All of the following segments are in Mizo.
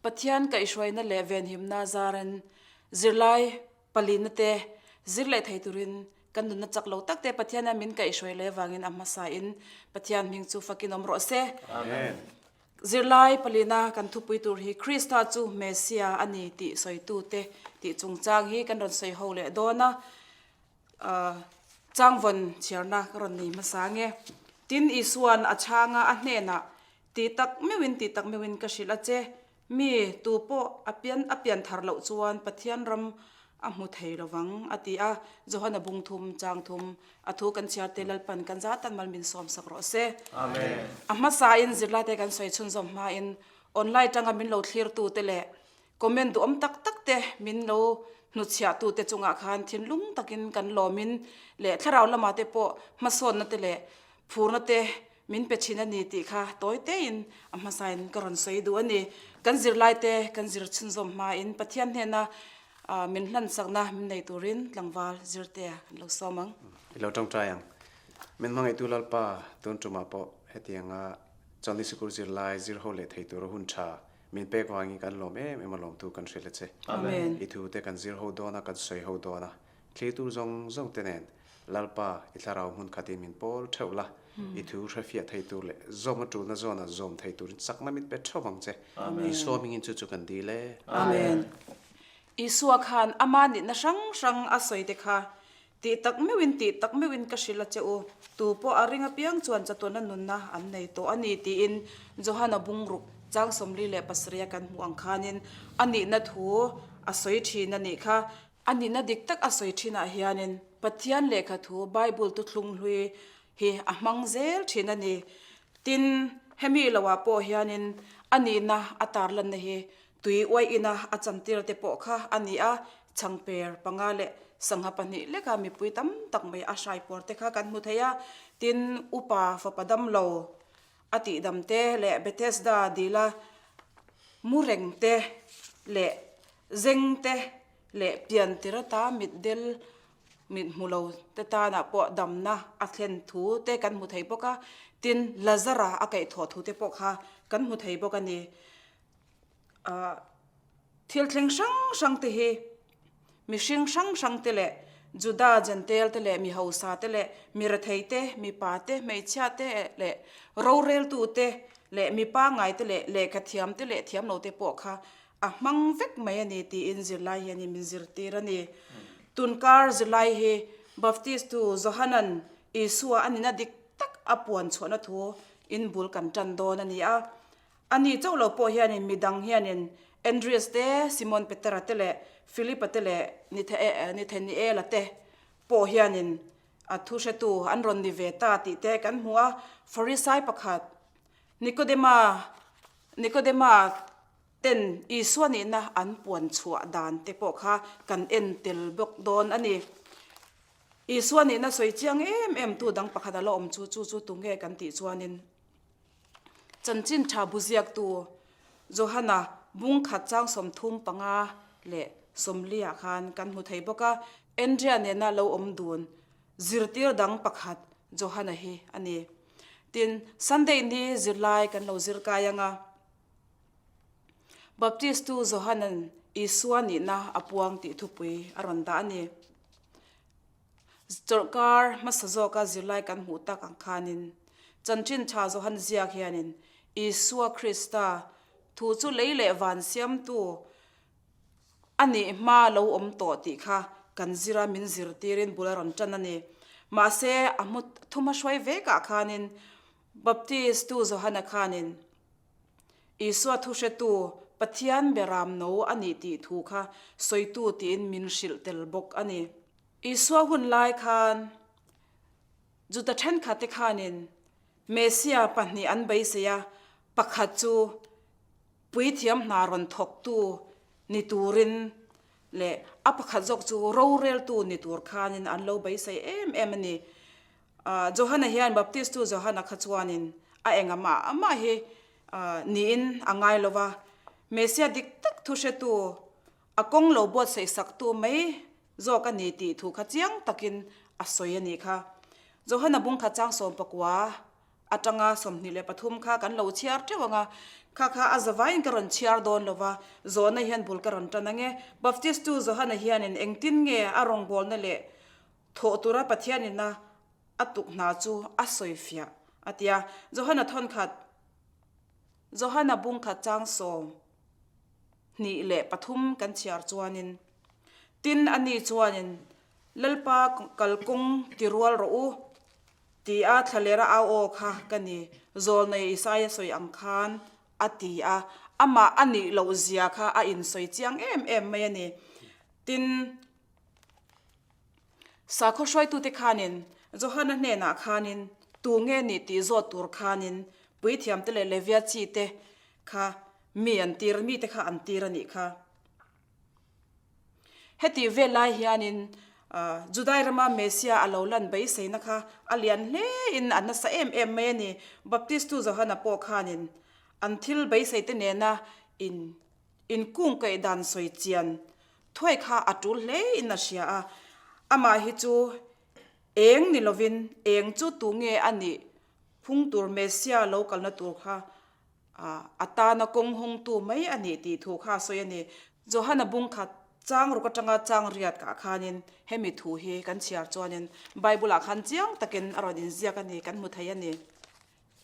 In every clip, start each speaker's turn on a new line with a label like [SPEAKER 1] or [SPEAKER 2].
[SPEAKER 1] Pathian kaihhruaina leh venhimna zarin zirlai palina te zir leh thei turin kan nunna chak lo tak te Pathiana min kaihhruai leh avangin a hmasain Pathian hming chu fakin awm rawh se.
[SPEAKER 2] Amen.
[SPEAKER 1] Zirlai palina kan thupui tur hi Krista chu Messia a ni tih sawitute tih chungchang hi kan rawn sawi ho leh dawn a. Changvawn chhiarna ka rawn nei hmasa nge. Tin, Isua'n a chhanga a hnenah, Ti tak meuhin, ti tak meuhin ka hrilh a che, mi tu pawh a pian a pian thar loh chuan Pathian ram a hmu thei lo vang, a ti a. Johana bung thum, chang thum, a thu kan chhiar te Lalpan kan za tan mal min sawm sak rawh se.
[SPEAKER 2] Amen.
[SPEAKER 1] A hmasain zirlaite kan sawi chhunzawm hmain online tanga min lo thlirtute leh Comment duhawm tak tak te min lo hnutchhiah tu te chungah khan thinlung takin kan lawmin leh thlarau lamah te pawh hmasawnna te leh phurna te min pe thin a ni tih kha tawi tein a hmasain ka rawn sawi duh a ni. Kan zirlai te kan zir chhunzawm hmain Pathian hnena min hlanchakna min nei turin tlangval zirtea kan lo sawm ang.
[SPEAKER 2] I lo tawngtai ang. Min hmangaihtu Lalpa tun tumah pawh hetianga Chawlhni Sikul zirlai zir ho leh thei tura hun tha Min pek vangin kan lawm em em a lawmtu kan hrilh a che.
[SPEAKER 1] Amen.
[SPEAKER 2] I thu te kan zir ho dawn a, kan sawi ho dawn a. Thlir tur zawng zawng te nen Lalpa i thlarau hmun khatin min pawl theuh la, i thu hrefiah thei tur leh zawm a tulna zawnah zawm thei turin chakna min pe theuh vang che. Isua hmingin chu chu kan dil e.
[SPEAKER 1] Amen. Isua khan ama nihna hrang hrang a sawi te kha Tih tak meuhin, tih tak meuhin ka hrilh a che u, tu pawh a ring apiang chuan chatuana nunna an nei tawh a ni tiin Johana bungruk chang 47 a kan hmuh ang khanin a nihna thu a sawi thin a nih kha. A nihna dik tak a sawi thinah hianin Pathian lehkha thu Bible tuthlung hlui hi a hmang zel thin a ni. Tin, hemi loah pawh hianin a nihna a tarlanna hi Tui uai ina a chantir te pawh kha a ni a, chhangper panga leh sangha pahnih leka mipui tam tak mai a hraipuar te kha kan hmu thei a, tin upa fapa damlo a tihdam te leh Bethesda dila mu reng te leh zeng te leh piantir ata mitdel mit hmu lo te tanah pawh damna a thlen thu te kan hmu thei bawk a, tin Lazara a kaihthawh thu te pawh kha kan hmu thei bawk a ni. Thil thleng hrang hrang te hi mihring hrang hrang te leh Juda Jentail te leh mi hausa te leh mi rethei te, mipa te, hmeichhia te leh roreltu te leh mi pangngai te leh lehkha thiam te leh thiam lo te pawh kha a hmang vek mai a ni tiin zirlai hianin min zirtir a ni. Tunkar zirlai hi Baptist tu Johanan Isua a nihna dik tak a puan chhuahna thu in bul kan tan dawn a ni a. A ni chauh lo pawh hianin mi dang hianin Andreas te, Simon Petera te leh Philipa te leh Nithaniela te pawh hianin a thu hretu an rawn ni ve ta tih te kan hmu a. Farisai pakhat Nikodema, Nikodema ten Isua nihna an puan chhuah dan te pawh kha kan en tel bawk dawn a ni. Isua nihna sawi chiang em em tu dang pakhat a la awm chu, chu chu tunge kan tih chuanin, Chanchin tha bu ziaktu Johana bung khat chang 35 leh 40 ah khan kan hmu thei bawk a. Andrea nena lo awm dun zirtir dang pakhat Johana hi a ni. Tin, Sunday ni zirlai kan lo zir kai ang a. Baptistu Johana'n Isua nihna a puang tih thupui a rawn dah a ni. Chawlhkar hmasa zawka zirlai kan hmuh tak ang khanin Chanchin Tha Johan ziak hianin Isua Krista thu chu lei leh van siamtu a nih hma lo awm tawh tih kha kan zira min zirtirin bul a rawn tan a ni. Mahse, a hmu thuma hruai vekah khanin Baptist-tu Johana khanin Isua thuhretu Pathian beram no a nih tih thu kha sawitu tiin min hrilh tel bawk a ni. Isua hun lai khan Juda thenkhatte khanin Messia pahnih an beisei a, pakhat chu puithiam hna rawn thawktu ni turin leh a pakhat zawk chu roreltu ni tur khanin an lo beisei em em a ni. Johana hian Baptistu Johana kha chuanin a eng amah amah hi niin a ngai lo va, Messia dik tak thu hretu, a kawng lo buatsaih saktu mai zawk a ni tih thu kha chiang takin a sawi a nih kha. Johana bung khat chang 19. atanga 23 kha kan lo chhiar teuh ang a, kha kha a zavaiin ka rawn chhiar dawn lo va, zawhna hian bul ka rawn tan ang e. Baptistu Johana hianin engtin nge a rawngbawlna leh thawh tura Pathianina a tuk hna chu a sawifiah a ti a. Johana thawnkhat, Johana bungkhat chang 23 kan chhiar chuanin, Tin, ani chuanin, Lalpa kalkawng ti rual rawh u, ti a thlalera au aw kha ka ni, Zawlnei Isaia sawi ang khan a ti a, amah a nih loh zia kha a insawi chiang em em mai a ni. Tin, sakhaw hruaitute khanin Johana hnenah khanin tu nge nih tih zawt tur khanin puithiamte leh Levia chite kha mi an tir, mite kha an tir a nih kha. Hetih vel lai hianin Judai rama Messiah a lo lan beiseina kha a lian hlein a nasa em em mai a ni. Baptistu Johana pawh khanin an thil beiseite nena in inkungkaih dan sawi chian thuai kha a tul hlein a hria a. Amah hi chu eng ni lovin eng chu tu nge a nih phung tur Messiah lo kalna tur kha A tana kawng hawngtu mai a nih tih thu kha a sawi a ni. Johana bung khat chang ruk atanga chang riat kah khanin hemi thu hi kan chhiar chuanin Bible-ah khan chiang takin a rawn inziak a ni, kan hmu thei a ni.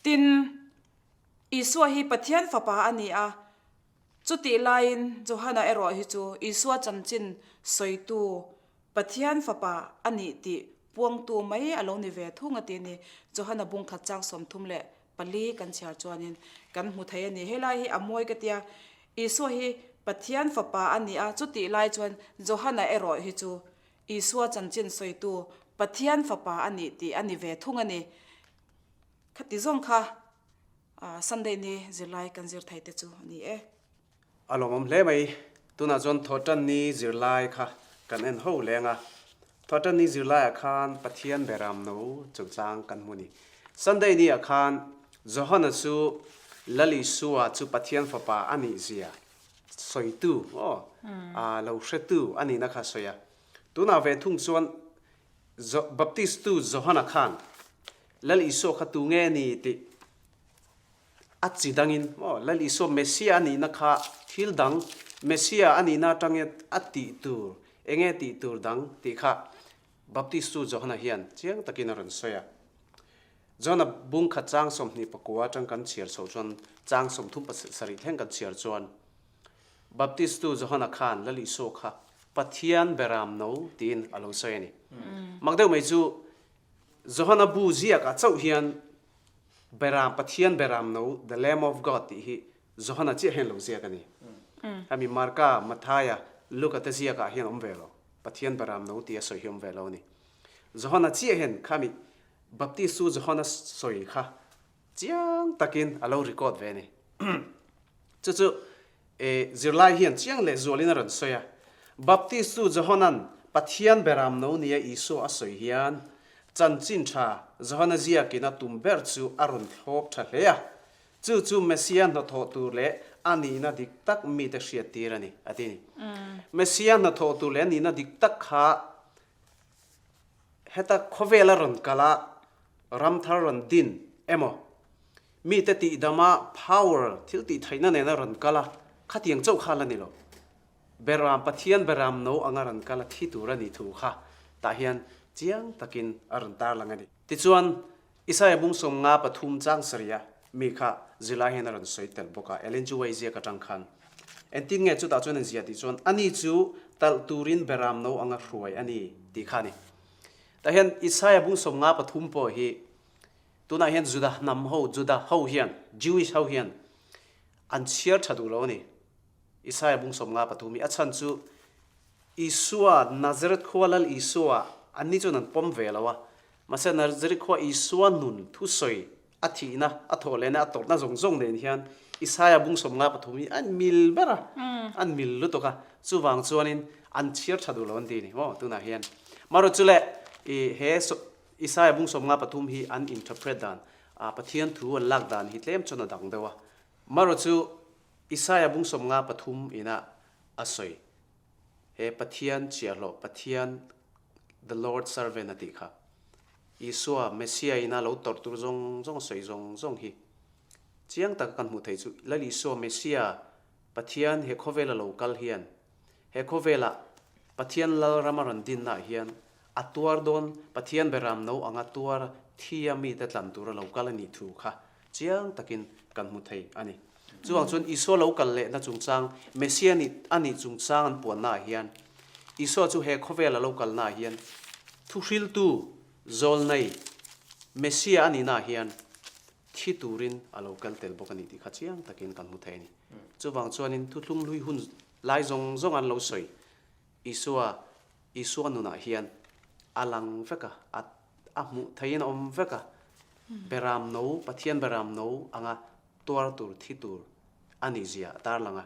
[SPEAKER 1] Tin, Isua hi Pathian fapa a ni a, chutih laiin Johana erawh hi chu Isua chanchin sawitu Pathian fapa a nih tih puangtu mai a lo ni ve thung a ti a ni. Johana bung khat chang 34 kan chhiar chuanin kan hmu thei a ni. Helai hi a mawi ka tia, Isua hi Pathian fapa a ni a, chutih lai chuan Johana erawh hi chu Isua chanchin sawitu Pathian fapa a nih tih a ni ve thung a ni. Khati zawng kha Sunday ni zirlai kan zir thei te chu a ni e.
[SPEAKER 2] A lawmawm hle mai. Tunah chuan Thawhtanni zirlai kha kan en ho leng a. Thawhtanni zirlaiah khan Pathian beram no chungchang kan hmu ni. Sunday niah khan Johana chu Lal Isua chu Pathian fapa a nih zia sawitu aw a lo hretu a nihna kha a sawi a. Tunah ve thung chuan Baptistu Johana khan Lal Isua kha tu nge ni tih A chi dangin maw Lal Isua Messiah a nihna kha thil dang, Messiah a nihna atangin a tih tur, enge tih tur dang tih kha Baptistu Johana hian chiang takin a rawn sawi a. Johana bung khat chang 29 atang kan chhiar chhoh chuan chang 37 thleng kan chhiar chuan Baptistu Johana khan Lal Isua kha Pathian beram no tiin a lo sawi a ni. Mak deuh mai chu Johana bu ziakah chauh hian Beram, Pathian Beram no, The Lamb of God, tih hi Johana chiah hian lo ziak a ni. Hemi Marka, Mathaia, Luka te ziakah hian awm ve lo. Pathian Beram no tih a sawi hi awm ve lo a ni. Johana chiah hian khami Baptistu Johana sawi kha chiang takin a lo record ve a ni. Chu chu E, zirlai hian chiang leh zualin a rawn sawi a. Baptistu Johanan Pathian beram no nia Isua a sawi hian, chanchin tha Johana ziakin a tum ber chu a rawn thlawp tha hle a. Chu chu Messia hnathawh tur leh a nihna dik tak mite hriat tir a ni, a ti ni. Messia hnathawh tur leh a nihna dik tak kha heta khawvela rawn kal a, ramthar rawn din emaw, Mite tihdama power, thil tihtheihna nena rawn kal a, khatiang chauh kha la ni lo. Beram, Pathian beram no anga rawn kal a thi tur a nih thu kha tah hian chiang takin a rawn tarlang a ni. Tichuan, Isaia bung 53 chang sarih a mi kha zirlai hian a rawn sawi tel bawk a, Ellen G. White ziak atang khan. Engtin nge chutah chuan an ziah tih chuan, Ani chu talh turin beram no anga hruai a ni tih kha a ni. Tah hian Isaia bung 53 pawh hi Tunah hian Juda hnam ho, Juda ho hian, Jewish ho hian an chhiar tha duh lo a ni. Isaiah bung 53 hi a chhan chu Isua, Nazareth khua Lal Isua anni chuan an pawm ve lo a. Mahse Nazareth khua Isua nun thusawi a thihna, a thawh lehna, a tawrhna zawng zawng nen hian Isaiah bung 53 hi an mil ber a, an mil lutuk a. Chuvang chuanin an chhiar tha duh lo an ti a ni maw tunah hian. Marawh chu le i he Isaiah bung 53 hi an interpret dan, a Pathian thu an lak dan hi tlem chuan a dang deuh a. Marawh chu Isaiah bung 53 ina a sawi, he Pathian chiahhlawh, Pathian the Lord servant a tih kha. Isua, Messia ina lo tawrh tur zawng zawng sawi zawng zawng hi chiang taka kan hmuh theih chu Lal Isua, Messia, Pathian he khawvela lo kal hian he khawvela Pathian Lalram a rawn dinnaah hian a tuar dawn Pathian beram no anga tuar thia mite tlan tura lo kal a nih thu kha chiang takin kan hmu thei a ni. Chuvang chuan Isua lo kal lehna chungchang, Messia nih a nih chungchang an puannaah hian Isua chu he khawvela lo kalnaah hian thuhriltu zawlnei Messia a nihnaah hian thi turin a lo kal tel bawk a ni tih kha chiang takin kan hmu thei a ni. Chuvang chuanin thuthlung hlui hun lai zawng zawng an lo sawi Isua, Isua nunah hian a lang vek a, a a hmuh theihin a awm vek a, Beram no, Pathian Beram no anga tuar tur, thi tur a nih zia a tarlang a.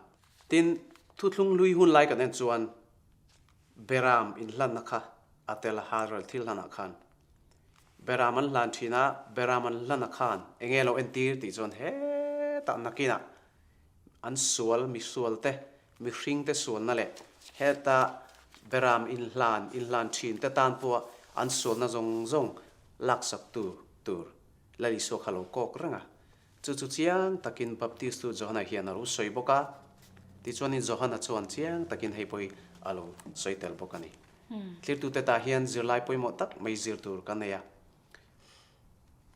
[SPEAKER 2] Tin, thuthlung hlui hun lai kan en chuan Beram inhlanna kha a tel a, halral thil hlanah khan Beram an hlan thin a, Beram an hlana khan eng nge lo entir tih chuan hetah nakinah an sual, misualte, mihringte sualna leh heta Beram inhlan, inhlan thinte tan pawha an sualna zawng zawng laksaktu tur Lal Isua kha lo kawk reng a. Chu chu chiang takin Baptistu Johana hian a lo sawi bawk a, tichuanin Johana chuan chiang takin hei pawh hi a lo sawi tel bawk a ni. Thlirtute tah hian zirlai pawimawh tak mai zir tur kan nei a.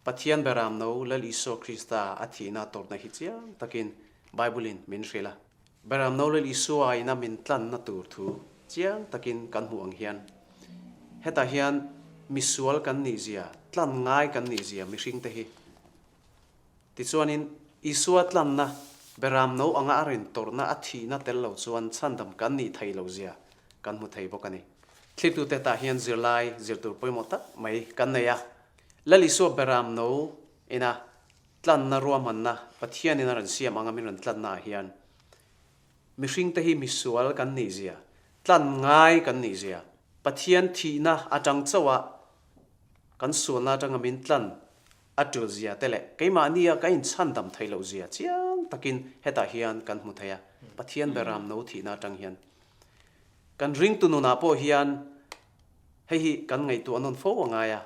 [SPEAKER 2] Pathian Beram no Lal Isua Krista a thihna tawrhna hi chiang takin Bible-in min hrilh a. Beram no Lal Isua ina min tlanna tur thu chiang takin kan hmuh ang hian hetah hian misual kan nihzia, tlan ngai kan nihzia mihringte hi Tichuanin, Isua tlanna, Beram no anga a rin tawrhna a thihna tel lo chuan chhandam kan nih thei lo zia kan hmu thei bawk a ni. Thlirtute tah hian zirlai zir tur pawimawh tak mai kan nei a. Lal Isua Beram no ina tlanna ruahmanna Pathianin a rawn siam anga min rawn tlanna ah hian mihringte hi misual kan nih zia, tlan ngai kan nih zia, Pathian thihna atang chauh a kan sualna atanga min tlan A tul zia te leh keimahnia ka inchhandam theih loh zia chiang takin hetah hian kan hmu thei a, Pathian Beram no thihna atang hian. Kan ringtu nunah pawh hian hei hi kan ngaihtuah nawn fo a ngai a,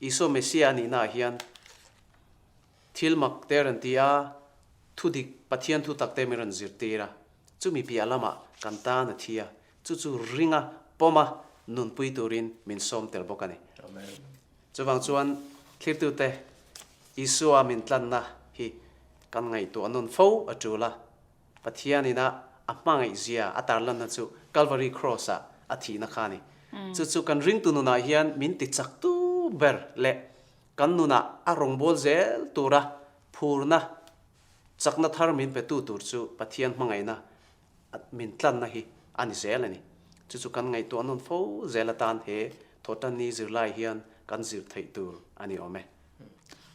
[SPEAKER 2] Isua Messiah a nihnaah hian thil mak te rawn ti a, thu dik Pathian thu tak te min rawn zirtir a, chumi piah lamah kan tan a thi a, chu chu ringa pawma nunpui turin min sawm tel bawk a ni. Chuvang chuan thlirtute Isua min tlanna hi kan ngaihtuah nawn fo a tul a, Pathian ina a hmangaihzia a tarlanna chu Calvary Cross-ah a thihna kha a ni. Chu chu kan ringtu nunah hian min tichaktu ber leh kan nunah a rawngbâwl zel tura phurna, chakna thar min petu tur chu Pathian hmangaihna min tlanna hi a ni zel a ni. Chu chu kan ngaihtuah nawn fo zel atan he Thawhtanni zirlai hian kan zir theih tur a ni awm e.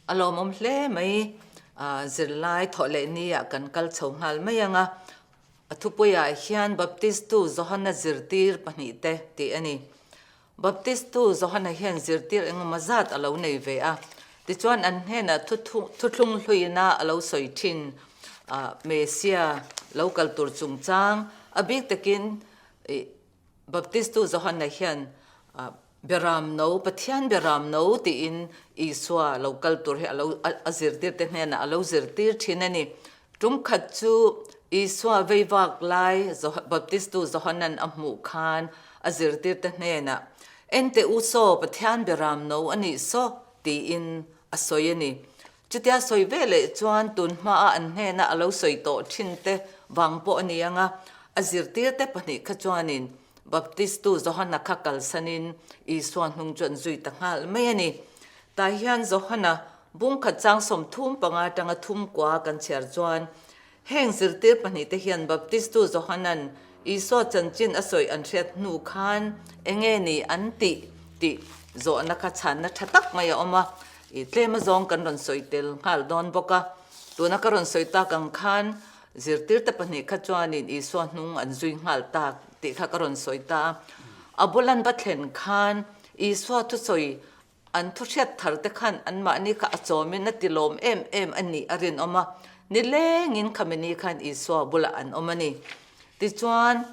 [SPEAKER 3] A lawmawm hle mai. Zirlai thawh leh ni ah kan kal chho nghal mai ang a. A thupuiah hian Baptistu Johana zirtir pahnihte tih a ni. Baptistu Johana hian zirtir engemaw zat a lo nei ve a, tichuan an hnenah thuthlung hluina a lo sawi thin a, Messia lo kal tur chungchang a bik takin Baptistu Johana hian Beram no, Pathian Beram no tiin Isua lo kal tur hi a lo a zirtirte hnenah a lo zirtir thin a ni. Tum khat chu Isua veivak lai Baptistu Johanan a hmuh khan a zirtirte hnenah, Ente u saw, Pathian Beram no a nih saw, tiin a sawi a ni. Chutia sawi ve leh chuan tun hmaa an hnena a lo sawi tawh thin te vang pawh a ni ang a, a zirtirte pahnih kha chuanin Baptistu Johana kha kalsanin Isua hnung chu an zui ta nghal mai a ni. Tah hian Johana Bungkhat chang 35 atanga thum kua kan chhiar chuan, heng zirtir pahnihte hian Baptistu Johanan Isua chanchin a sawi an hriat hnu khan enge ni an tih tih zawhna kha chhanna tha tak mai a awm a, i tlem azawng kan rawn sawi tel nghal dawn bawk a. Tuna ka rawn sawi tak ang khan zirtirte pahnih kha chuanin Isua hnung an zui nghal tak tih kha ka rawn sawi ta a. A bulan va thlen khan Isua thusawi An thu hriat thar te khan anmahni kha a chawmin a ti lawm em em a nih a rinawm a, nilengin khamini khan Isua bulah an awm a ni. Tichuan,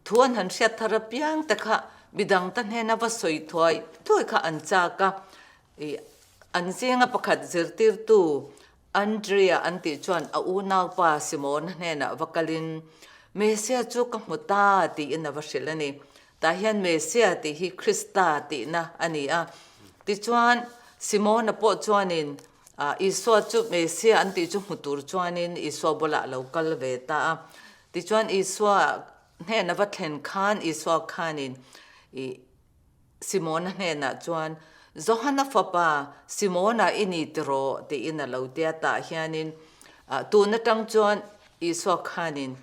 [SPEAKER 3] thu an han hriat thar apiang te kha midang ta hnena va sawi thuai thuai kha an chak a. I an zinga pakhat zirtirtu Andrea an tih chuan a unaupa Simona hnenah va kalin, Mesia chu ka hmu ta tiin a va hrilh a ni. Tah hian Mesia tih hi Krista tihna a ni a. Tichuan, Simona pawh chuanin Isua chu Mesia an tih chu hmu tur chuanin Isua bulah a lo kal ve ta a. Tichuan, Isua hnena va thlen khan Isua khanin i Simona hnenah chuan, Johana fapa Simona i ni tiraw? tiin a lo ti a, tah hianin tun atang chuan Isua khanin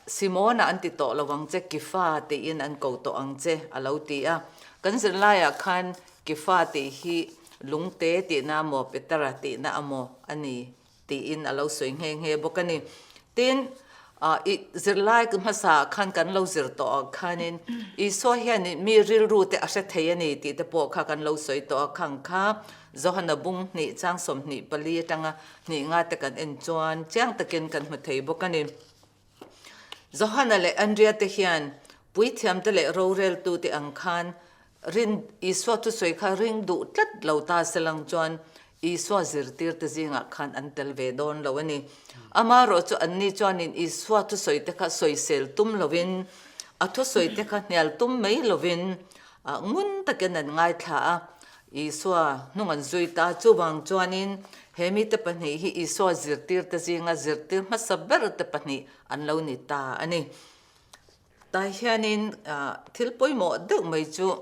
[SPEAKER 3] Simona an ti tawh lo ang che, Kifa tiin an ko tawh ang che a lo ti a. Kan zirlaiah khan Kifa tih hi lungte tihna amaw Petera tihna amaw a ni. tiin a lo sawi nghe nghe bawk a ni. Tin, i zirlai hmasa ah khan kan lo zir tawh ah khanin Isua hianin mi rilru te a hre thei a ni tih te pawh kha kan lo sawi tawh a, khang kha Johana bung hnih chang 24 atanga hnih nga te kan en chuan chiang takin kan hmu thei bawk a ni. Johana leh Andrea te hian puithiam te leh roreltu te ang khan rin Isua thusawi kha ring duh tlat lo ta se lang chuan Isua zirtir te zingah khan an tel ve dawn lo a ni. Amaherawh chu anni chuanin Isua thusawi te kha sawisel tum lovin, a thusawi te kha hnial tum mai lovin ngun takin an ngaithla a, Isua hnung an zui ta. Chuvang chuanin he mite pahnih hi Isua zirtirte zinga zirtir hmasa berte pahnih an lo ni ta a ni. Tah hianin thil pawimawh deuh mai chu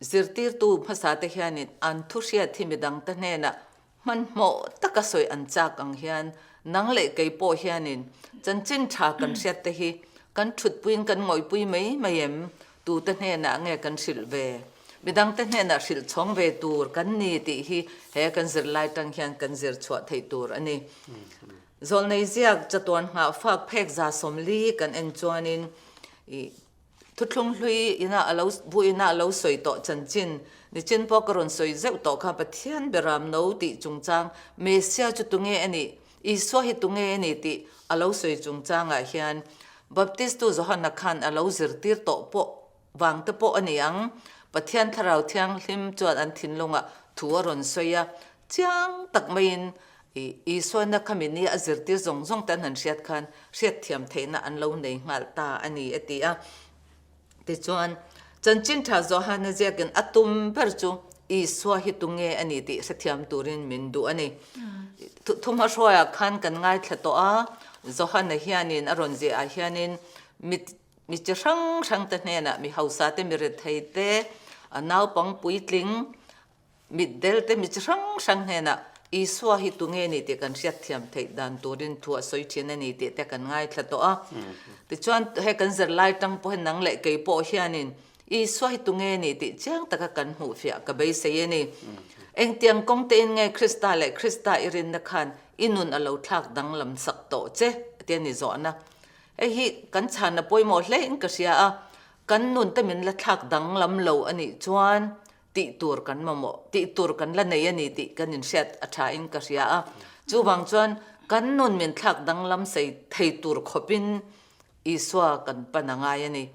[SPEAKER 3] zirtirtu hmasate hianin an thu hriat hi midangte hnenah Hmanhmawh taka sawi an chak ang hian nang leh kei pawh hianin chanchin tha kan hriat te hi kan thutpuiin kan ngawihpui mai mai em? Tute hnenah nge kan hrilh ve? Midangte hnenah hrilh chhawng ve tur kan ni tih hi he kan zirlai tang hian kan zir chhuah theih tur a ni. Zawlnei ziak chatuan nghah fak phek 140 kan en chuanin i Thuthlung hlui ina a lo bu ina a lo sawi tawh chanchin nichin pawh ka rawn sawi zeuh tawh kha Pathian beram no tih chungchang Messia chu tunge a nih Isua hi tunge a nih tih a lo sawi chungchangah hian Baptistu Johana khan a lo zirtir tawh pawh vang te pawh a ni ang Pathian Thlarau Thianghlim chuan an thinlungah thu a rawn sawi a Chiang tak maiin Isuana khami nia a zirtir zawng zawng te an han hriat khan hriatthiam theihna an lo nei nghal ta a ni a ti a. Tichuan, Chanchin Tha Johana ziakin a tum ber chu Isua hi tunge a ni tih hrethiam turin min duh a ni. Thuhmahruaiah khan kan ngaithla tawh a, Johana hianin a rawn ziahah hianin mi mi chi hrang hrang te hnenah mi hausa te mi rethei te, naupang puitling, Mitdel te mi chi hrang hrang hnenah Isua hi tunge ni tih kan hriatthiam theih dan turin thu a sawi thin a ni tih te kan ngaithla tawh a. Tichuan he kan zirlai tang pawh hian nang leh kei pawh hianin Isua hi tunge ni tih chiang taka kan hmuhfiah ka beisei a ni. Engtiang kawng tein nge Krista leh Krista i rinna khan i nun a lo thlak danglam sak tawh che tia ni zawhna. Hei hi kan chhanna pawimawh hlein ka hria a, kan nun te min la thlak danglam lo a nih chuan tih tur kan mamawh, tih tur kan la nei a ni tih kan inhriat a tha in ka hria a. Chuvang chuan kan nun min thlak danglam sei thei tur khawpin Isua kan pan a ngai a ni.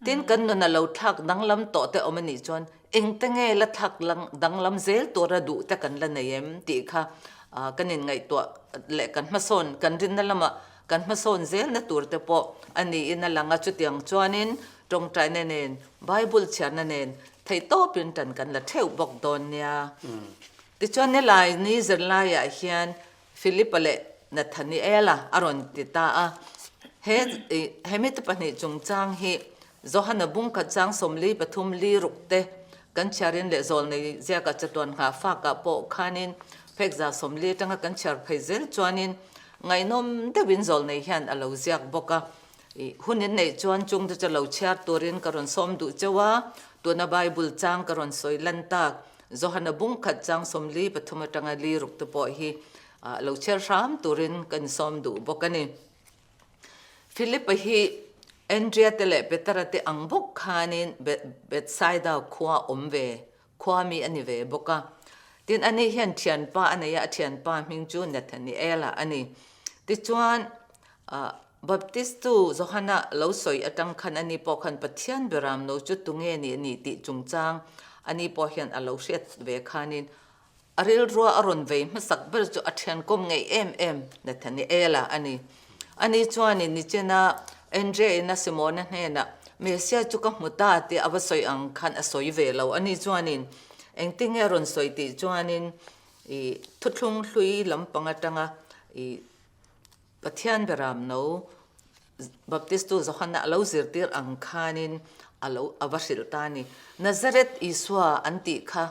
[SPEAKER 3] Tin, kan nun a lo thlak danglam tawh te awm a nih chuan engte nge la thlak danglam zel tura duh te kan la nei em tih kha kan inngaihtuah leh kan hmasawn, kan rinna lamah kan hmasawn zelna tur te pawh a niin a lang a. Chutiang chuanin tawngtaina nen, Bible chhiarna nen Theihtawpin tan kan la theuh bawk dawn nia. Tichuan nilai ni zirlaiah hian Philipa leh Nathaniela a rawn ti ta a. He hemite pahnih chungchang hi Johana bungkhat chang 43 li ruk te kan chhiarin leh zawlnei ziaka chatuan nghah fakah pawh khanin phek 140 atanga kan chhiar phei zel chuanin ngaihnawm deuhin zawlnei hian a lo ziak bawk a. I hun in neih chuan chung te chu lo chhiar turin ka rawn sawm duh cheu a, tuna Bible chang ka rawn sawi lan tak, Johana bung khat chang 43 atanga li ruk te pawh hi lo chhiar hram turin ka insawm duh bawk a ni. Philip-a hi Andrea te leh Petera te ang bawk khanin Bethsaida khua awm ve khua mi a ni ve bawk a. Tin, ani hian thianpa a nei a, a thianpa hming chu Nathaniela a ni. Tichuan, Baptistu Johana lo sawi atang khan ani pawh khan Pathian beram no chu tunge nih ni tih chungchang. Ani pawh hian a lo hriat ve khanin a rilrua a rawn vei hmasak ber chu a thiankawm ngei em em Nathaniela a ni. Ani chuanin nichina Andrea-ina Simona hnenah Messia chu ka hmu ta tih a va sawi ang khan a sawi ve lo. Ani chuanin engtinge a rawn sawi tih chuanin i thuthlung hlui lampang atanga i Pathian beram no Baptistu Johana a lo zirtir ang khanin a lo a va hrilh ta a ni. Nazareth Isua an tih kha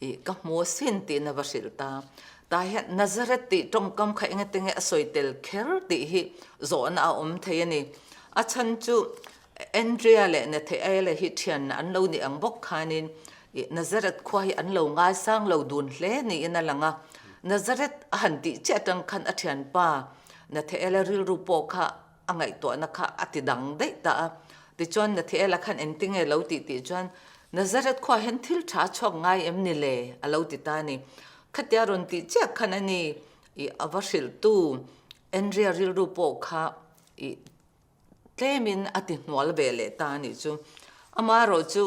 [SPEAKER 3] i ka hmu asin tiin a va hrilh ta. Tah hian Nazareth tih tawngkam kha engati nge a sawi tel kher tih hi zawhna a awm thei a ni. A chhan chu Andrea leh Nathanael hi thian an lo nih ang bawk khanin i Nazareth khua hi an lo ngaisang lo dun hle niin a lang a. Nazareth a han tih chiah atang khan a thianpa Nathanael rilru pawh kha a ngaihtuahna kha a ti dang daih ta a. Tichuan Nathanael khan engtinge lo tih tih chuan Nazareth khua hian thil tha a chhuak ngai em ni le? a lo ti ta a ni. Khatia rawn tih chiah khan a ni i a va hrilhtu Andrea rilru pawh kha i Tlemin a ti hnual ve leh ta a nih chu. Amaherawh chu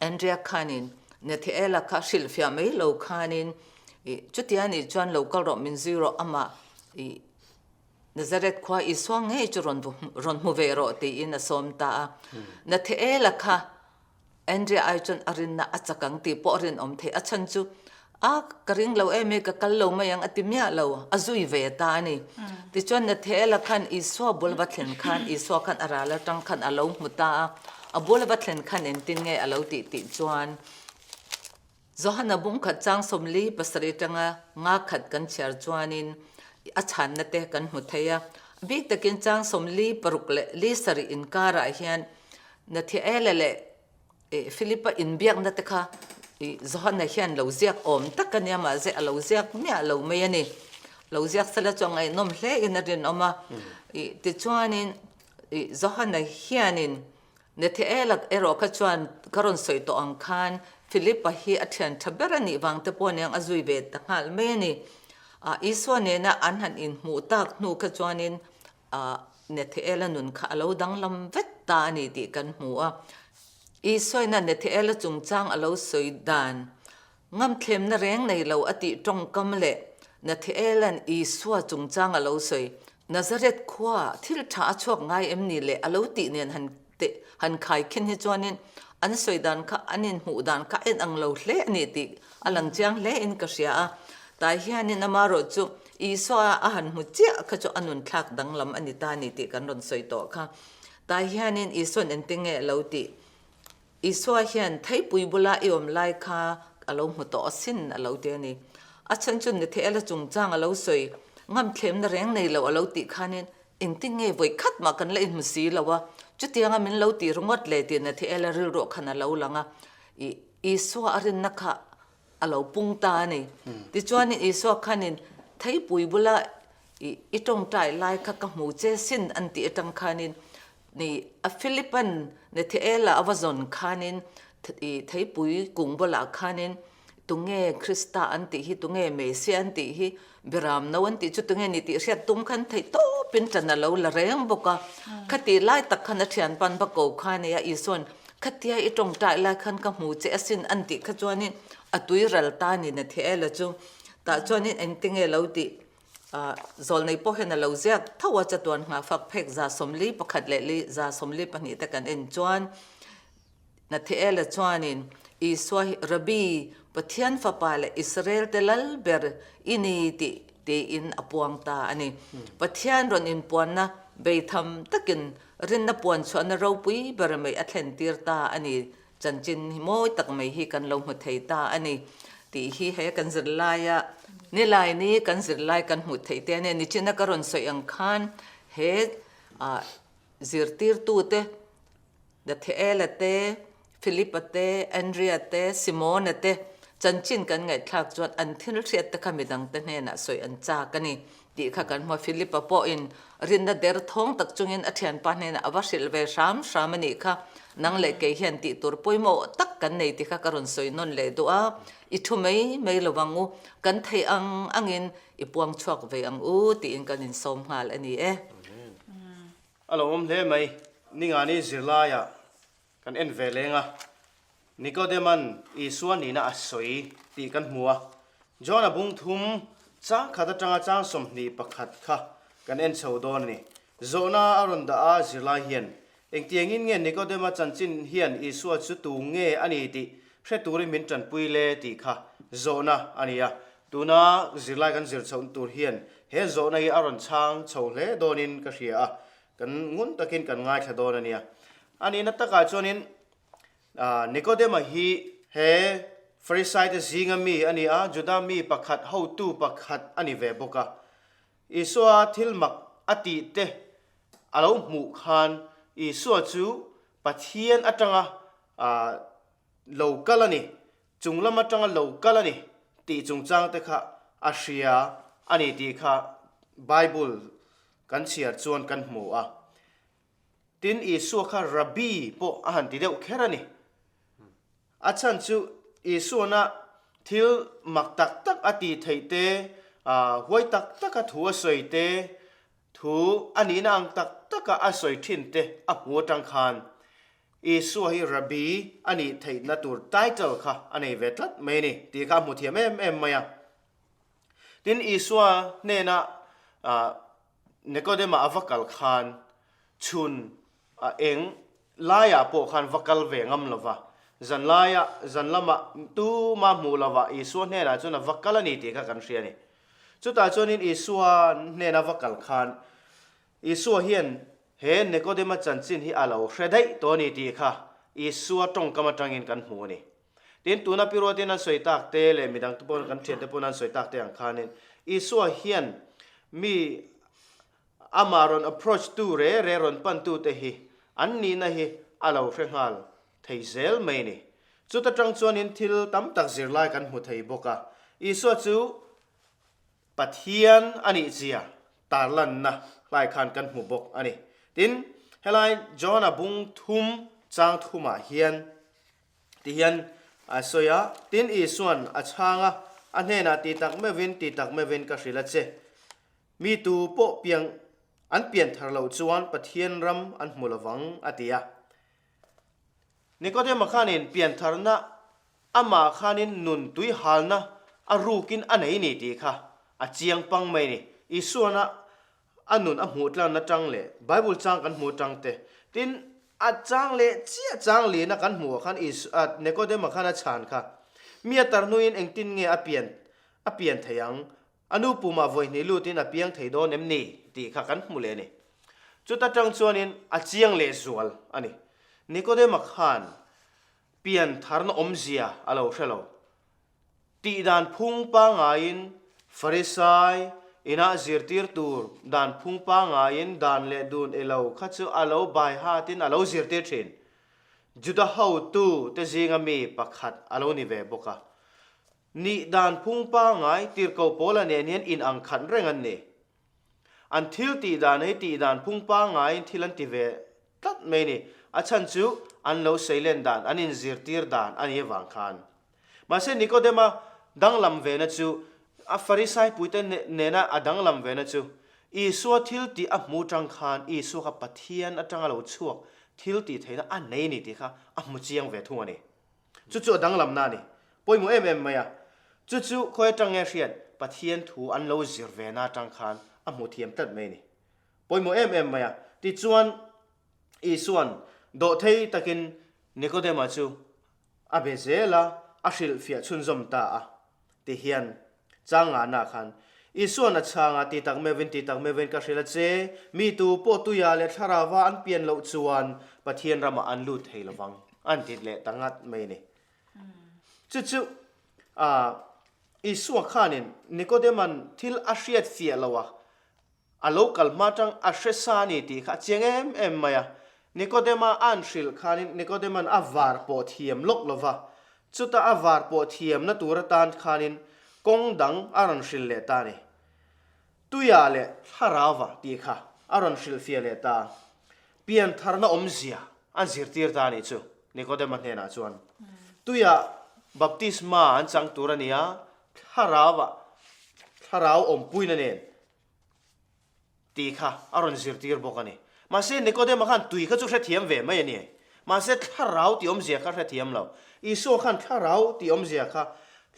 [SPEAKER 3] Andrea khanin Nathiela kha hrilhfiah mai lo khanin i chutia nih chuan lo kal rawh min zui rawh amah i Nazareth khua Isua ngei chu rawn rawn hmu ve rawh tiin a sawm ta a. Nathiela kha Andrea ai chuan a rinna a chak ang tih pawh a rinawm theih. A chhan chu, A, ka ring lo em e, ka kal lo mai ang a ti miah lo, a zui ve ta a ni. Tichuan Nathela khan Isua bul va thlen khan Isua khan a ral atang khan a lo hmu ta a, a bul va thlen khan engtin nge a lo tih tih chuan Johana bungkhat chang 47 atanga nga khat kan chhiar chuanin a chhanna te kan hmu thei a. A bik takin chang 46 leh li sarih inkarah hian Nathiaela leh Philip-a inbiakna te kha Johana hian lo ziak awm tak a nia, mahse a lo ziak miah lo mai a ni. Lo ziak sela chu a ngaihnawm hle in a rinawm a. Tichuanin Johana hianin Nathiaela erawh kha chuan ka rawn sawi tawh ang khan Philip-a hi a thian tha ber a nih vang te pawh aniang a zui ve ta nghal mai a ni. Isua nena an han inhmuh tak hnu kha chuanin A Nethiela nun kha a lo danglam vek ta a ni tih kan hmu a. Isuaina Nethiela chungchang a lo sawi dan, ngamthlemna reng nei lo a tih tawngkam leh Nethiela'n Isua chungchang a lo sawi, Nazareth khua thil tha a chhuak ngai em ni le a lo tih nen han teh han khai khin hi chuanin an sawi dan kha an inhmuh dan kha a inang lo hle a ni tih a lang chiang hle in ka hria a. Tah hianin amarawh chu Isua a han hmu chiah kha chu a nun thlak danglam a ni ta a ni tih kan rawn sawi tawh kha. Tah hianin Isua'n engtinge a lo tih? Isua hian theipui bula i awm lai kha a lo hmu tawh asin a lo ti a ni. A chhan chu Nathanael-a chungchang a lo sawi ngamthlemna reng nei lo a lo tih khanin Engtin nge vawi khat mah kan la inhmu si lo a, chutianga min lo ti ringawt le tih Nathiela rilruah khan a lo lang a, i Isua a rinna kha a lo pung ta a ni. Tichuanin Isua khanin theipui bula i i tawngtai lai kha ka hmu che sin an tih atang khanin ni a Philipan Nathiela a va zawn khanin i theipui kung bulah khanin Tunge Krista an tih hi, tunge Mesia an tih hi, Biram no an tih chu tunge ni tih hriat tum khan theih tawpin ṭan a lo la reng bawk a. Khatih lai tak khan a ṭhian pan va ko kha a nia, Isua'n khatia i ṭawngṭai lai khan ka hmu che asin an tih kha chuanin a tui ral ta ni na Thiela chu. Tah chuanin engtinge lo tih Zawlnei pawh hian a lo ziak tho a, chatuan nghahfak phek 41 leh li 42 te kan en chuan Nathiela chuanin, Isua hi Rabbi, Pathian Fapa leh Israelte Lal ber i ni tih tiin a puang ta a ni. Pathian rawn inpuanna beitham takin rinna puan chhuahna ropui ber mai a thlentir ta a ni. Chanchin hi mawi tak mai hi kan lo hmu thei ta a ni tih hi he kan zirlaia nilaini kan zirlai kan hmuh theih te a ni. Nichina ka rawn sawi ang khan he zirtirtute Nathaela te, Philipa te, Andrea te, Simona te chanchin kan ngaihthlak chuan an thil hriat te kha midangte hnenah sawi an chak a ni tih kha kan hmu a. Philipa pawhin rinna der thawng tak chungin a thianpa hnenah a va hrilh ve hram hram a nih kha. Nang leh kei hian tih tur pawimawh tak kan nei tih kha ka rawn sawi nawn leh duh a, i thu mai mai lo ang u, kan theih ang angin i puang chhuak ve ang u tiin kan insawm nghal a ni e.
[SPEAKER 4] A lo awm hle mai. Ningani zirlaiah kan en ve leng a. Nikodema'n Isua nihna a sawi tih kan hmu a. John-a bung thum chang khat atanga chang 21 kha kan en chho dawn a ni. Zawhna a rawn dah a zirlai hian, Engtiangin nge Nikodema chanchin hian Isua chu tu nge a ni tih hre turin min tanpui le tih kha zawhna a ni a. Tuna zirlai kan zir chhoh tur hian he zawhna hi a rawn chhang chho hle dawnin ka hria a, kan ngun takin kan ngaithla dawn a nia. A nihna takah chuanin Nikodema hi he Farisaite zinga mi a ni a, Juda mi pakhat hotu pakhat a ni ve bawk a. Isua thil mak a tih te a lo hmuh khan Isua chu Pathian atanga lo kal a ni, chung lam atanga lo kal a ni tih chungchang te kha a hria a ni tih kha Bible kan chhiar chuan kan hmu a. Tin, Isua kha Rabbi pawh a han ti deuh kher a ni. A chhan chu Isuana thil mak tak tak a tih theih te, huai tak taka thu a sawi te, thu a nihna ang tak taka a sawi thin te a hmu atang khan Isua hi Rabbi a nih theihna tur title kha a nei ve tlat mai a ni tih kha a hmu thiam em em mai a. Tin, Isua hnena Nikodema a va kal khan chhun a eng laiah pawh khan va kal ve ngam lo va, zan laiah, zan lamah tuma hmuh lovah Isua hnenah chuan a va kal a ni tih kha kan hria a ni. Chutah chuanin Isua hnena va kal khan Isua hian he Nikodema chanchin hi a lo hre daih tawh a ni tih kha Isua tawngkam atangin kan hmu a ni. Tin, tuna pi ruatin an sawi tak te leh midang te pawhin kan thiante pawhin an sawi tak te ang khanin Isua hian mi amah rawn approach tu re re rawn pan tu te hi an nihna hi a lo hre nghal thei zel mai a ni. Chuta tang chuanin thil tam tak zirlai kan hmu thei bawk a. Isua chu Pathian a nih zia tarlanna hlai khan kan hmu bawk a ni. Tin, helai John-a bung thum chang thumah hian Ti hian a sawi a, tin Isua'n a chhang a, a hnenah ti tak meuhin, ti tak meuhin ka hrilh a che. Mi tu pawh piang an pian thar loh chuan Pathian ram an hmu lovang, a ti a. Nikodema khanin pian tharna amah khanin nun tui halna a rukin a nei ni tih kha a chiang pang mai ni. Isua'n a A nun a hmuh tlanna tang leh Bible chang kan hmuh tang te, tin a chang leh chiah chang lina kan hmuh ah khan Isu a Nikodema khan a chhan kha, Mi a tar hnuin engtin nge a pian a pian thei ang? A nu pumah vawi hnih lutin a piang thei dawn em ni? tih kha kan hmu leh a ni. Chuta tang chuanin a chiang leh zual a ni. Nikodema khan pian tharna awmzia a lo hre lo. Tih dan phung pangaiin Farisai inah zirtir tur dan phung pangaiin dan leh dun e lo kha chu a lo bai hatin a lo zirtir thin. Juda hotu te zinga mi pakhat a lo ni ve bawk a. Nih dan phung pangai tirhkoh Paula nen hian in ang khat reng an ni. An thil tih dan hi tih dan phung pangaiin thil an ti ve tlat mai a ni. A chhan chu an lo seilen dan, an inzirtir dan a nih avang khan. Mahse Nikodema danglam vena chu a Farisai puite nena a danglam vena chu Isua thil tih a hmu tang khan Isua kha Pathian atanga lo chhuak thil tih theihna a nei ni tih kha a hmu chiang ve thung a ni. Chu chu a danglamna a ni. Pawimawh em em mai a. Chu chu khawi atang nge hriat Pathian thu an lo zir vena atang khan a hmu thiam tlat mai a ni. Pawimawh em em mai a. Tichuan Isua'n dawhthei takin Nikodema chu A be zel a, a hrilhfiah chhunzawm ta a. Ti hian, chang ngahna khan, Isua'n a chhang a, ti tak meuhin, ti tak meuhin ka hrilh a che, mi tu pawh tuia leh thlarauva an pian loh chuan Pathian ramah an lut thei lovang, an ti leh ta ngat mai a ni. Chu chu Isua khanin Nikodema'n thil a hriatfiah lo a, A lo kal hma tang a hre sa a ni tih kha a chiang em em mai a. Nikodema a an hrilh khanin Nikodema'n a var pawh thiam lawk lo va, chuta a var pawh thiamna tur atan khanin kawng dang a rawn hrilh leh ta a ni. Tuia leh Thlarauva tih kha a rawn hrilhfiah leh ta. Piantharna awmzia an zirtir ta a nih chu Nikodema hnenah chuan. Tuia baptisma an chang tur a ni a, Thlarauva Thlarau awmpuina nen tih kha a rawn zirtir bawk a ni. Mahse, Nikodema khan tui kha chu hrethiam ve mai a ni. Mahse thlarau tih awmzia kha hrethiam lo. Isua khan thlarau tih awmzia kha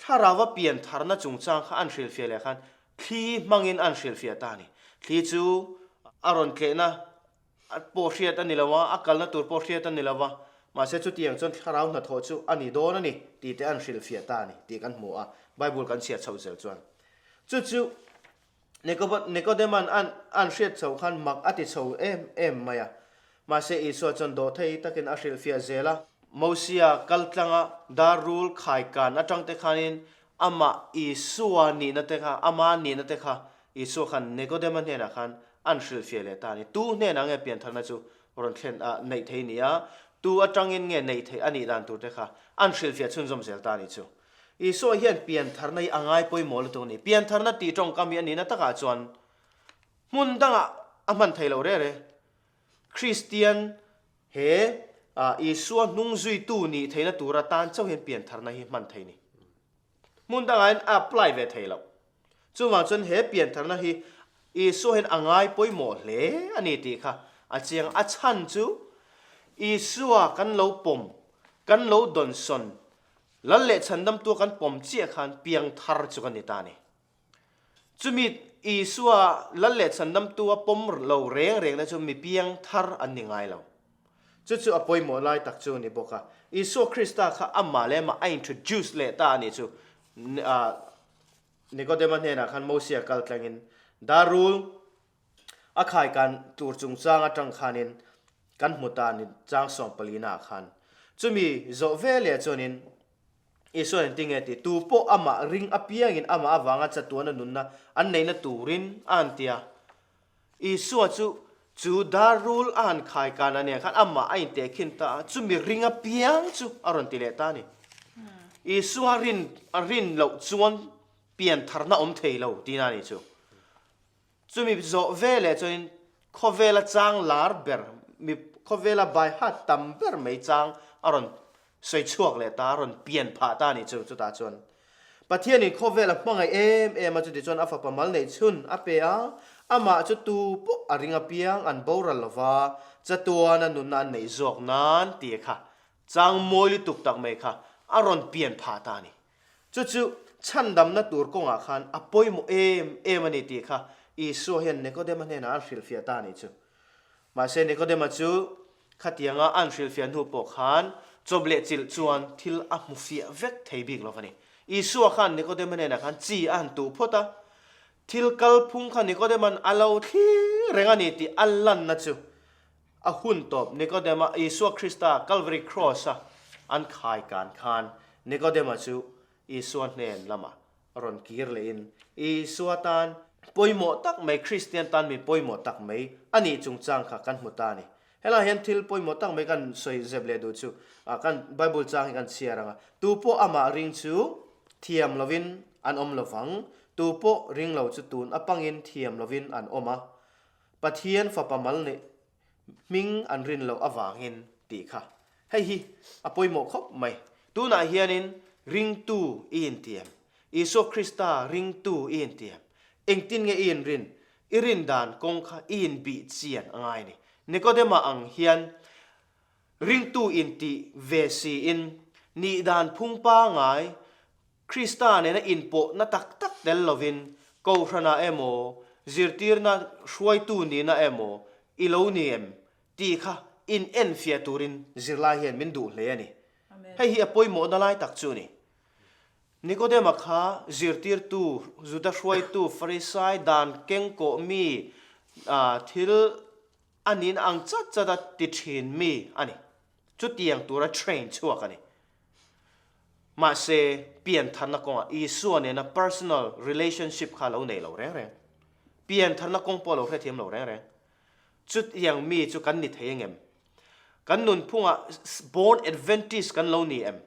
[SPEAKER 4] thlarauva pian tharna chungchang kha an hrilhfiah leh khan thli hmangin an hrilhfiah ta a ni. Thli chu a rawn tlehna pawh hriat a ni lo a, a kalna tur pawh hriat a ni lo va, mahse chutiang chuan thlarau hnathawh chu a ni dawn a ni tih te an hrilhfiah ta a ni tih kan hmu a, Bible kan chhiat chhoh zel chuan. Chu chu Nicodeman an an hriat chhoh khan mak a ti chho em em mai a. Mahse Isua chuan dawhthei takin a hrilhfiah zel a. Mosia kal tlanga dar rul khai kan atang te khanin amah Isua nihna te kha, ama nihna te kha Isua khan Nikodema hnenah khan an hrilhfiah leh ta a ni. Tu hnenah nge piantharna chu rawn thlen a neih thei ni a, tu atangin nge neih theih a nih dan tur te kha an hrilhfiah chhunzawm zel ta a ni chu. Isua hian piantharna hi a ngai pawimawh lutuk a ni. Piantharna tih tawngkam hi a nihna takah chuan hmun dangah a hman thei lo rere. Kristian he Isua hnung zuitu nih theihna tur atan chauh hian piantharna hi hman thei ni. Hmun dangah hian a apply ve thei lo. Chuvang chuan he piantharna hi Isua hian a ngai pawimawh hle a ni tih kha a chiang. A chhan chu Isua kan lo pawm, kan lo dawnsawn, Lal leh chhandamtua kan pawm chiah khan piangthar chu kan ni ta a ni. Chumi Isua Lal leh chhandamtua pawm lo reng rengna chu mi piangthar an ni ngai lo. Chu chu a pawimawh lai tak chu a ni bawk a. Isua Krista kha amah leh amah a introduce leh ta a nih chu. Nikodema hnenah khan Mosia kal tlangin Darul a khaikan tur chungchang atang khanin kan hmu ta a ni chang sawmpalina ah khan. Chumi zawh ve leh chuanin Isua in tinge ti, tu pawh amah ring apiangin amah avanga chatuana nunna an neihna turin a han ti a. Isua chu chu darul a han khai kan a nia khan amah a intehkhin ta a, chumi ring apiang chu a rawn ti leh ta a ni. Isua rin a rin loh chuan piantharna awm thei lo tihna a nih chu. Chumi zawh ve leh chuanin khawvela chang lar ber, mi khawvela baihat tam ber mai chang a rawn sawi chhuak leh ta, a rawn pian phah ta a nih chu. Chutah chuan Pathianin khawvel a hmangaih em em a, chuti chuan a fapa mal neih chhun a pe a, amah chu tu pawh a ring apiang an boral lo va, chatuana nunna an neih zawk nan tih kha chang mawi lutuk tak mai kha a rawn pian phah ta a ni. Chu chu chhandamna tur kawngah khan a pawimawh em em a ni tih kha Isua hian Nikodema hnenah an hrilhfiah ta a nih chu. Mahse Nikodema chu khatianga an hrilhfiah hnu pawh khan chawp leh chilh chuan thil a hmu fiah vek thei bik lo a ni. Isua khan Nikodema hnenah khan chi a han tuh phawt a, thil kalphung kha Nikodema'n a lo thlir reng a ni tih a lanna chu A hun tawp Nikodema Isua Krista Calvary Cross-a an khai kan khan Nikodema chu Isua hnen lamah rawn kir lehin Isua tan pawimawh tak mai, Kristian tan mi pawimawh tak mai a nih chungchang kha kan hmu ta a ni. Helaiah hian thil pawimawh tak mai kan sawi zep leh duh chu kan Bible chang hi kan chhiar ang a, Tu pawh amah ring chu thiam lovin an awm lovang, tu pawh ring lo chu tun apangin thiam lovin an awm a, Pathian fapa mal neih hming an rin loh avangin tih kha hei hi a pawimawh khawp mai. Tunah hianin ringtu i intiam, Isua Krista ringtu i intiam, engtin nge i inrin, i rin dan kawng kha i inbih chian a ngai a ni. Nikodema ang hian ringtu intih ve siin nih dan phung pangai Krista nena inpawhna tak tak tel lovin Kohhranah emaw, zirtirna hruaitu nihna emaw i lo ni em tih kha in enfiah turin zirlai hian min duh hle a ni. Hei hi a pawimawhna lai tak chu a ni. Nikodema kha zirtirtu, Juda hruaitu, Farisai dan kengkawh mi thil a nihna ang chat chat a ti thin mi a ni. Chutiang tura train chhuak a ni. Mahse, piantharna kawngah Isua nena personal relationship kha lo nei lo reng reng. Piantharna kawng pawh lo hrethiam lo reng reng. Chutiang mi chu kan ni thei engem? Kan nunphungah born Adventist kan lo ni em?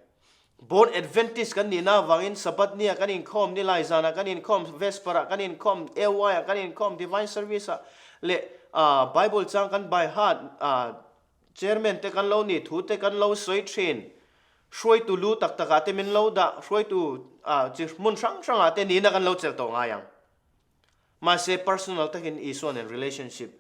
[SPEAKER 4] Born Adventist kan nihna avangin Sabbath nia kan inkhawm, Nilai zanah kan inkhawm, Vesper-ah kan inkhawm, AY-ah kan inkhawm, Divine Service-ah leh Bible chang kan by heart Chairman te kan lo ni, thu te kan lo sawi thin. Hruaitu lu tak takah te min lo dah, hruaitu chi hmun hrang hrangah te nihna kan lo chelh tawh ngai ang. Mahse personal takin Isua nen relationship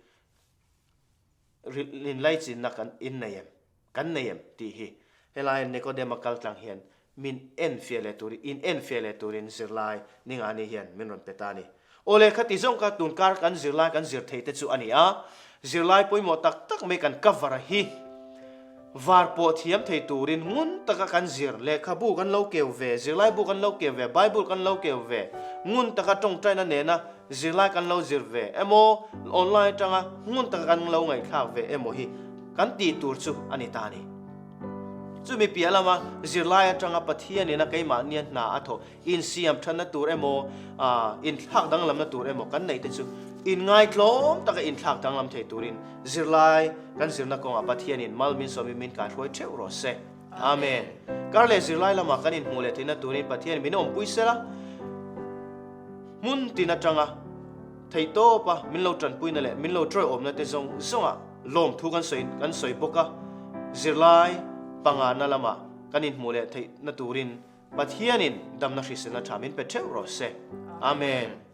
[SPEAKER 4] inlaichinna kan innei em? Kan nei em? tih hi helai Nikodema kal tlang hian min enfiah leh turin, in enfiah leh turin zirlai Ningani hian min rawn pe ta a ni. Aw lehkha ti zawng kha tun kar kan zirlai kan zir thei te chu a ni a, zirlai pawimawh tak tak mai kan cover a hi var pawh thiam thei turin ngun taka kan zir, lehkhabu kan lo keu ve, zirlaibu kan lo keu ve, Bible kan lo keu ve, ngun taka tawngtaina nena zirlai kan lo zir ve emaw, online atanga ngun taka kan lo ngaihthlak ve emaw hi kan tih tur chu a ni ta a ni. Chumi piah lama zirlai atanga Pathianin a keimahnia hna a thawh insiam thatna tur emaw, inthlak danglamna tur emaw kan neih te chu inngaitlawm taka inthlak danglam thei turin zirlai kan zirna kawngah Pathianin mal min sawmin min kaihruai theuh rawh se. Amen. Kar leh zirlai lamah kan inhmuh leh theihna turin Pathianin min awmpui sela, hmun tin atanga theihtawpa min lo tanpuina leh min lo tawiawmna te zawng zawngah lawmthu kan sawi kan sawi bawk a, zirlai pangana lamah kan inhmuh leh theihna turin Pathianin damna hriselna tha min pe theuh rawh se. Amen.